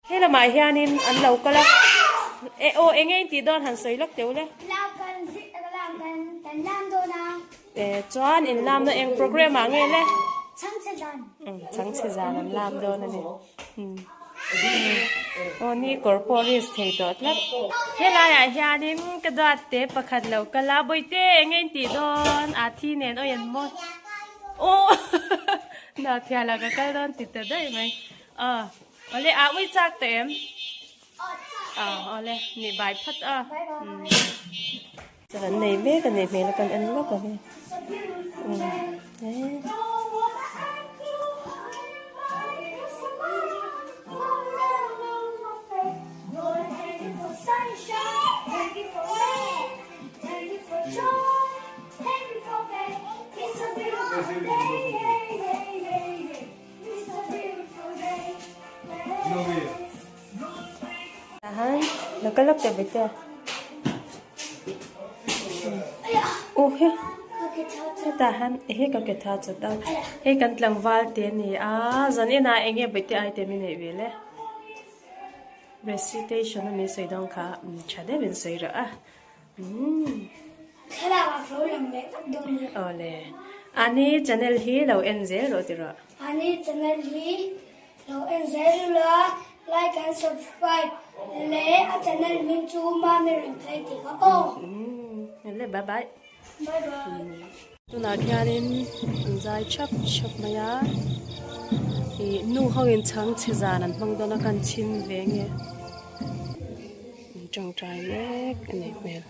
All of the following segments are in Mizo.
He lamah hianin an lo kal a, e aw eng nge in tih dawn han sawi lawk teuh le. Lam kan lam kan kan lam dawn a. E chuan in lamna eng program ah nge le? Chhangchhe zan. Umm chhangchhe zan an lam dawn a ni. Umm aw ni kawr pawh risk thei tawh tlat. Helaiah hianin ka duat te pakhat lo kal a, Bawihte eng nge in tih dawn? Aa thi nen awi an mawi. Aw Hnahphial ah ka kal dawn ti ta daih mai. Aw awle ah ui chak tawh em? Aw awle nih bai phat a. Kan nei mek a nih hmel a kan en lawk ang e. Tahan lo kal lawk teh bete uh he hetah hian he ka ke tha chat a hei kan tlangval te a ni a zan inah eng nge bete item i neih ve le recitation a min sawi dawn kha tha deuh in sawi rawh a. Thlalak a fo lang leh vak dawn nia. Awle. Ani channel hi lo en zel rawh ti rawh. Ani channel hi lo en zel ula, like and subscribe leh a channel hming chu Mami Rengthei tih kha aw. Awle bye bye. Bye bye. Tunah khianin an zai thap thap mai a, ih nu ho in chhang chhe zan an hmang dawn a kan chhim ve nge. An tawngtai mek a nih hmel.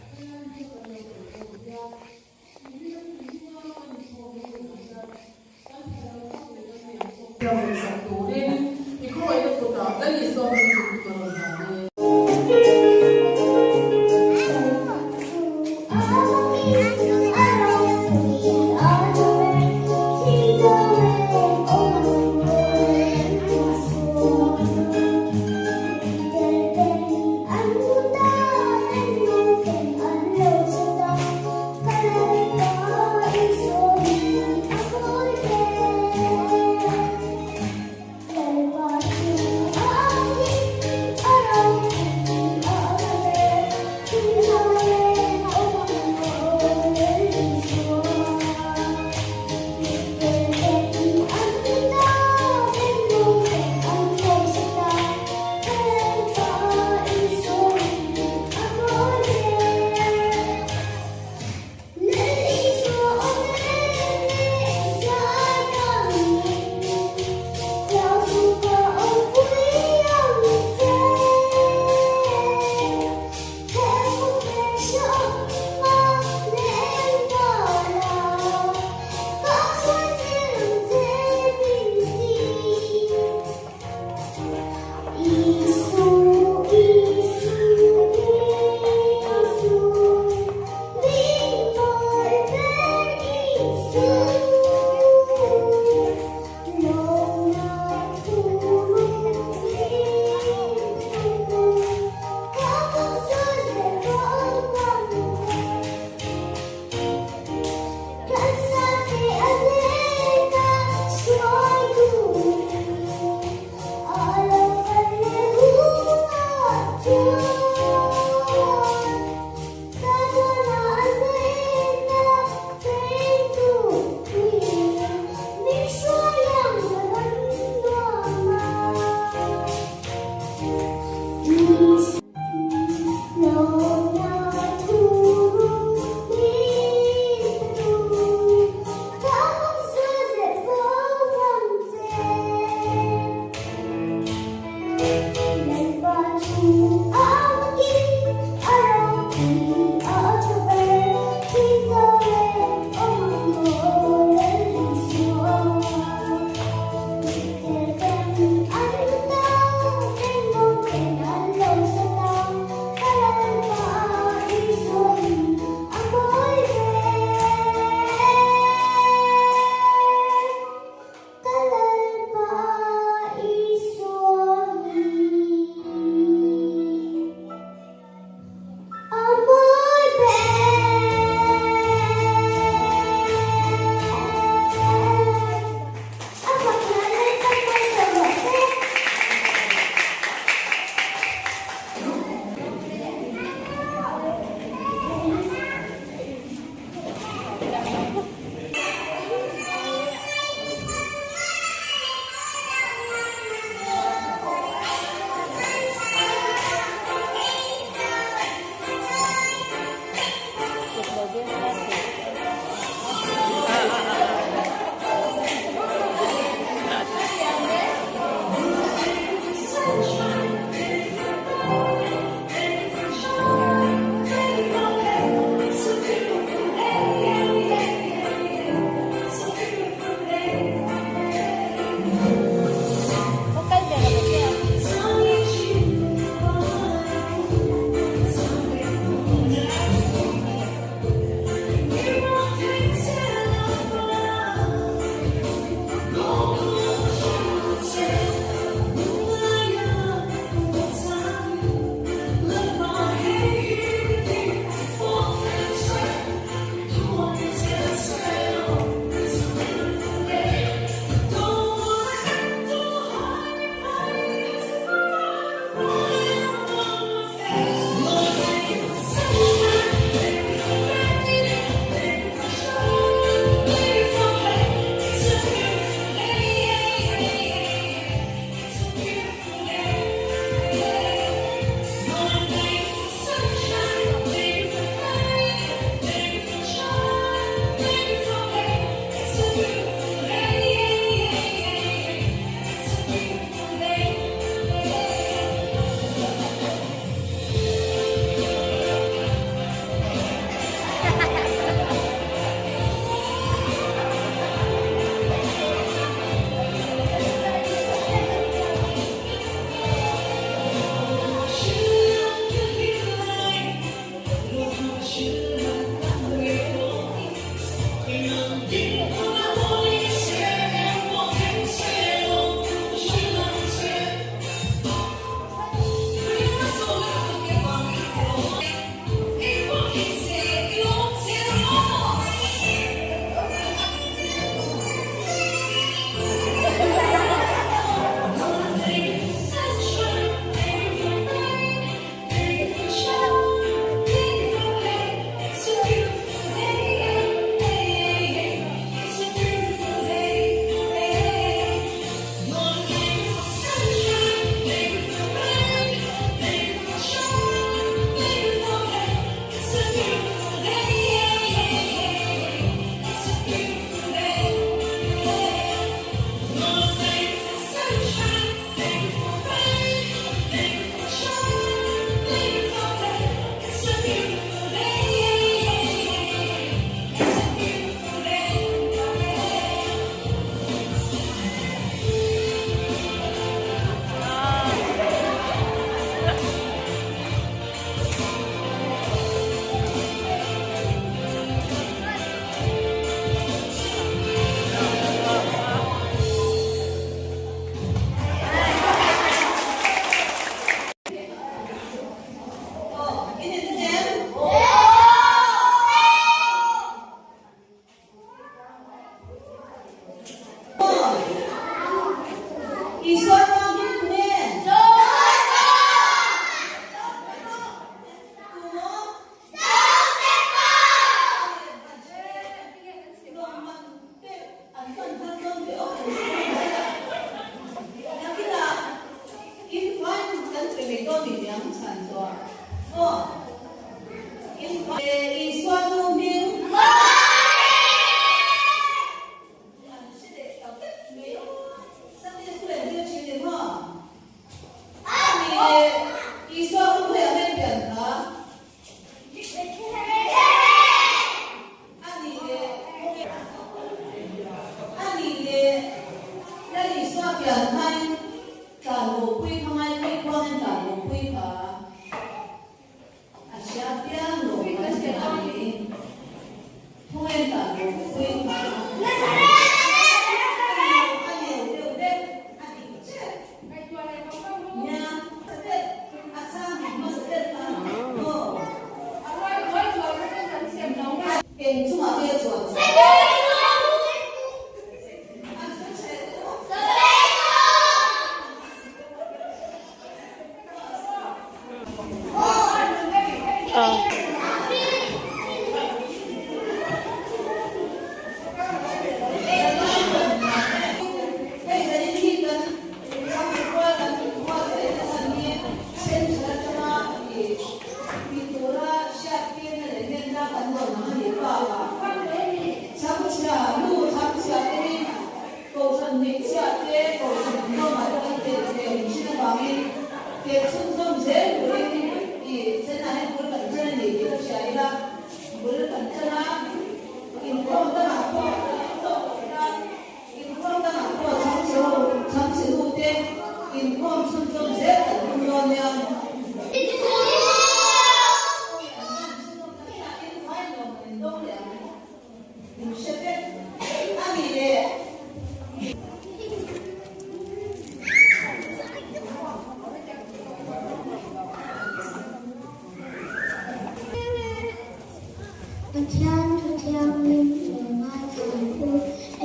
Pathian thu thianghlim lo ngaithla ang u,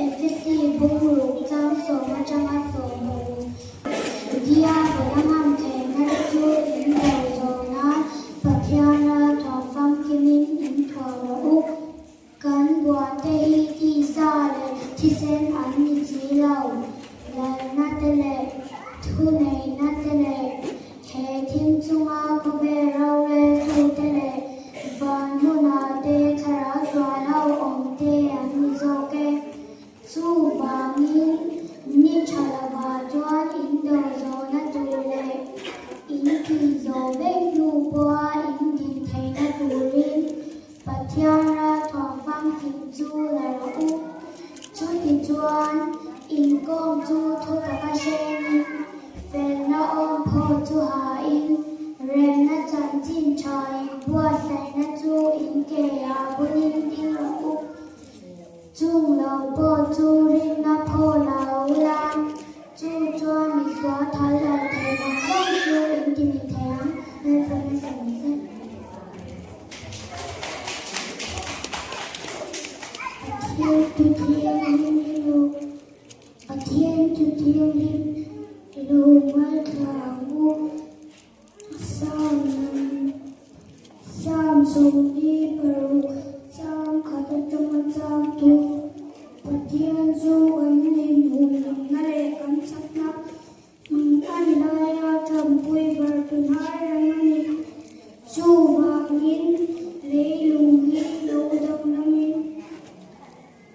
Efesi bungruk chang sawm atanga sawm a awm. Diabola ngam theihna te chu in do zawn a, Pathian ralthuam famkimin in thuam rawh u. Kan buate hi tisa leh thisen an ni si lo, lalna te leh thuneihna te leh he thim chunga khawvel roreltute leh van hmunah te thlarau sual ho awm te an ni zawk e. Chuvangin ni tha lovah chuan in do zawhna tur leh in tih zawh vek hnu pawha in din theihna turin Pathian ralthuam famkim chu la rawh u. Chutichuan, inkawm chu thutaka hrengin, felna awm phaw chu hain, remna chanchin tha inbuatsaihna chu inkeiah bunin ding rawh u. Chung lo pawh chu rinna phaw la ula, chu chuan misual thal alh thei vang vang chu inti mi thei ang, Lalpawn a sawi zet. Pathian thu thianghlim hi lo Pathian thu thianghlim i lo ngaithla ang u. Psalm Psalm 46 chang khat atanga chang tu Pathian chu kan inhumhimna leh kan chakna Hmun an laia thampui var tunhai reng a ni. Chuvangin leilung hi lo danglamin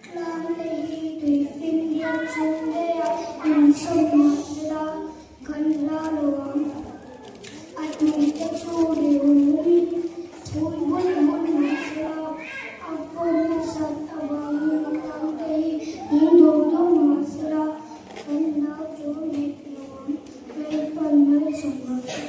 tlang te hi tui finriat chhung daiha insawm mah sela kan hla lo ang. A tui te chu ri hum humin thum bul bul mah sela a fawn nasat avangin tlang te hi ding dawr dawr mah sela Kan nau chu hmet lo ang, Lalpan malsawm rawh se.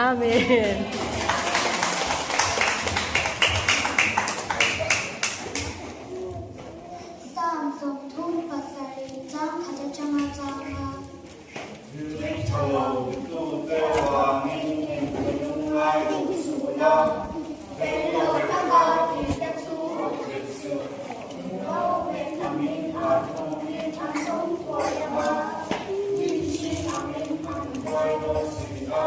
Amen. Psalm 37 chang khat atanga chang a. Thil tha lo tute vangin engte chu ngai duh suh la, fel lo taka tihte chu awm hek suh. Lo hmet angin a thawngin a sawm thuai ang a, hnim hring angin an buai dawn si a.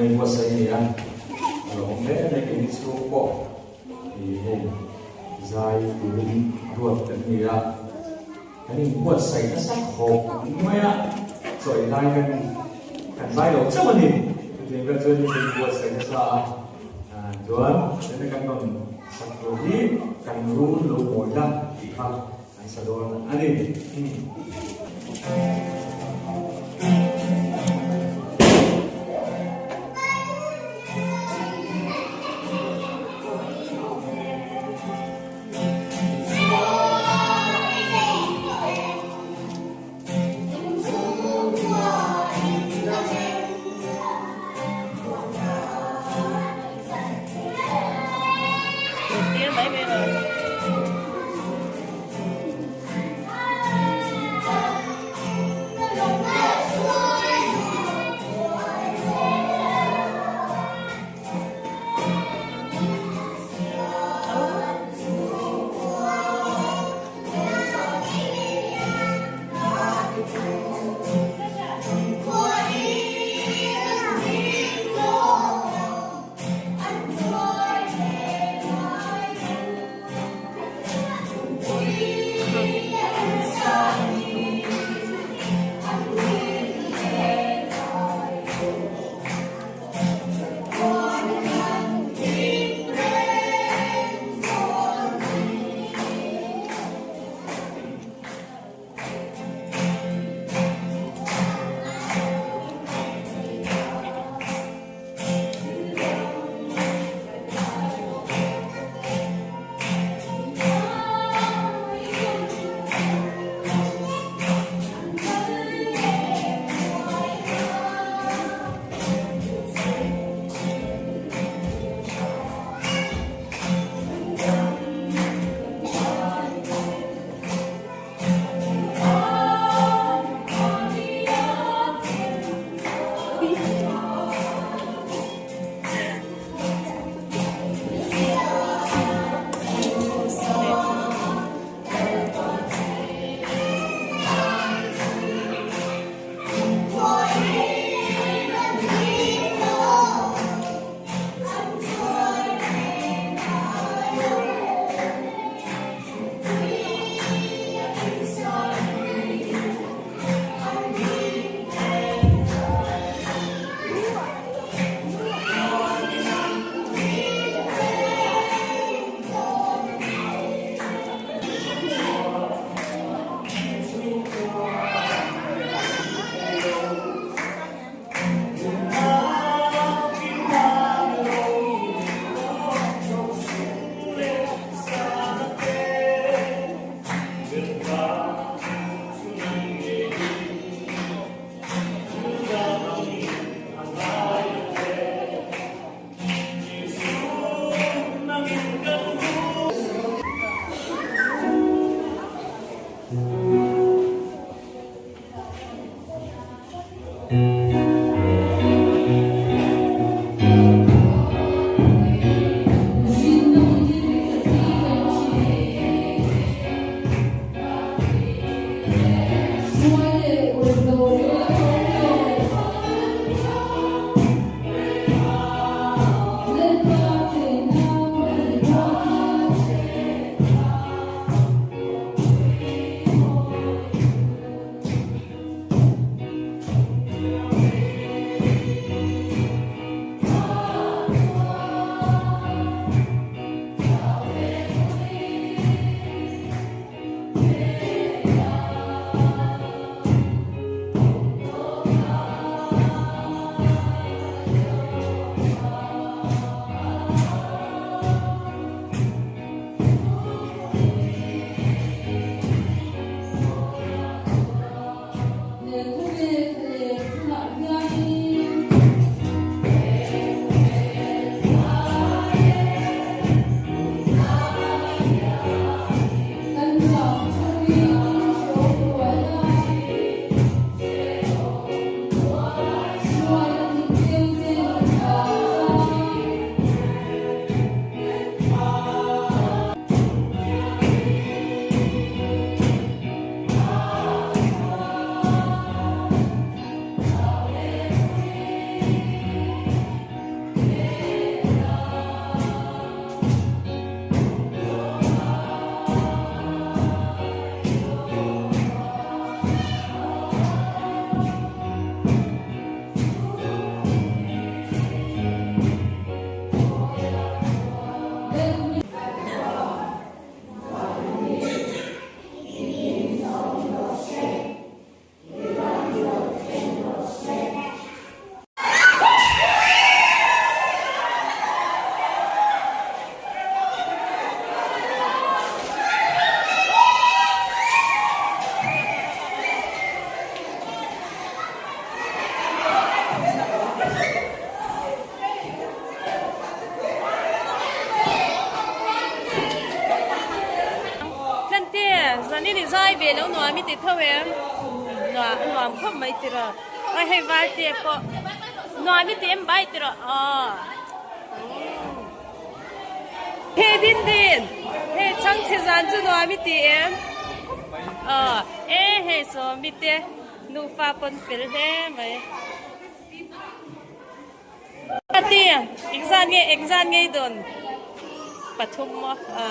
inbuatsaih a ni a, a lo awm hle mai keini chhung pawh ih hei zai turin ruat kan ni a, kan inbuatsaih nasa khawp mai a, chawih lai kan kan zai lo chauh a ni, chutiang vel chuan kan inbuatsaih nasa a, chuan tuna kan rawn sak tur hi kan run lo mawi la tih kha An sa dawn a ni. Tir mai mai lo. Zanin i zai ve lo nuam i ti tho em? Nuam nuam khawp mai tiraw. Oi hei Valte pawh nuam i ti em bai tiraw aw. Hei din din hei chhangchhe zan chu nuam i ti em? Aw e hei sawmi te nufa pawn fel hle mai. Ati engzat nge engzat ngei dawn pathum maw a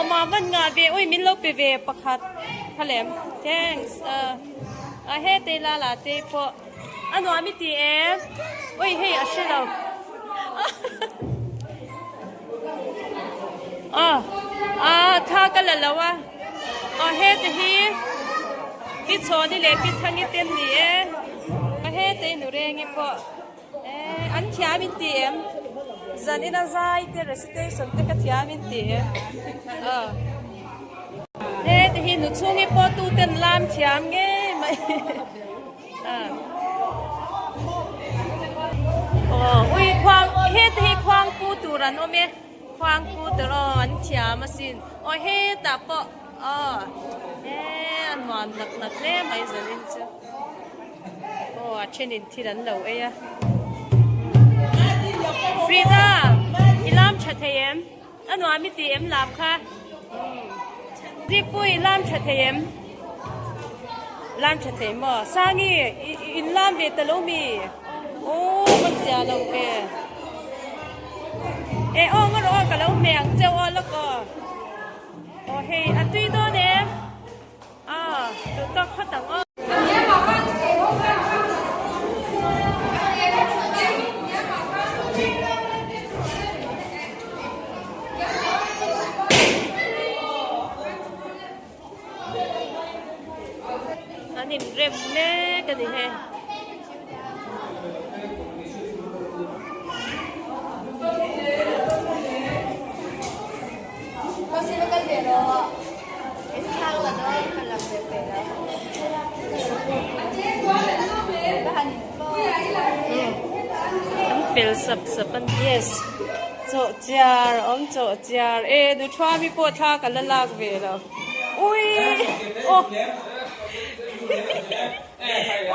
awma van ngah ve ui min lo pe ve pakhat kha lem thanks a a hetei la la te pawh a nuam i ti em ui hei a hre lo a a tha ka la lo a aw hete hi pi chhawni leh pi thangi te an ni e a hetei nu rengi pawh eh an thiam in ti em zan ina zai te recitation te ka thiam in ti em aw hete hi nu chhungi pawh tu ten lam thiam ngei mai. Aw ui khuang heta hi khuang pu tur an awm e khuang pu tur aw an thiam asin aw hetah pawh aw he a nuam nak nak hle mai zanin chu aw a thenin thil an lo ei a Frida i lam tha thei em a nuam i ti em lam kha. Zikpui lam tha thei em? Lam tha thei maw? Sangi, in lam ve ta lo mi? Aw, ka zia lo ve. E aw nga rawh aw, ka lo hmeh ang cheu aw lawk aw. Aw hei, a tui dawn em? Aw, duh tawk phawt ang aw. An inrem mek a ni he. An fel sap sap a ni yes chawh chiar a awm chawh chiar e Nuthuami pawh thla ka la lak ve lo ui aw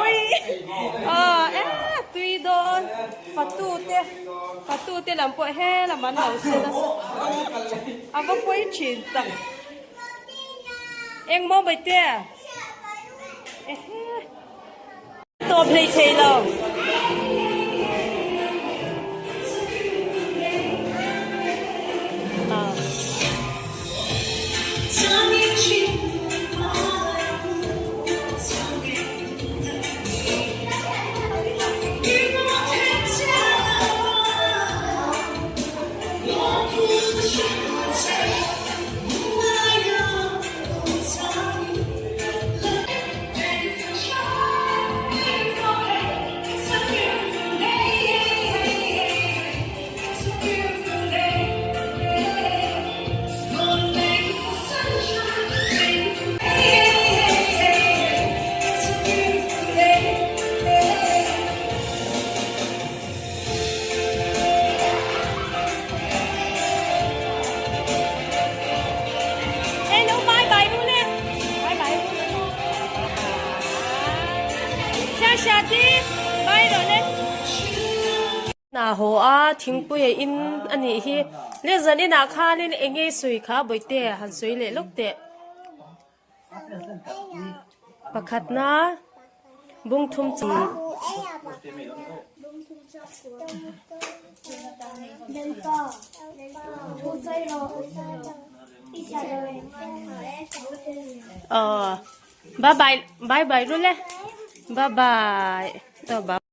ui aw e tui dawn fatu te fatu te lam pawh he lam an lo che nasa a va pawi thin tak engmaw mai te ehe. Tawp hlei thei lo. Hello bye bye ru le bye bye ru Sha sha ti bye rawh le Hna haw a thingpui a in a nih hi le zan inah khanin eng nge sawi kha bawihte han sawi leh lawk teh. Pakhatna bung thum chi. Aw bye bye bye bye ru le bye bye.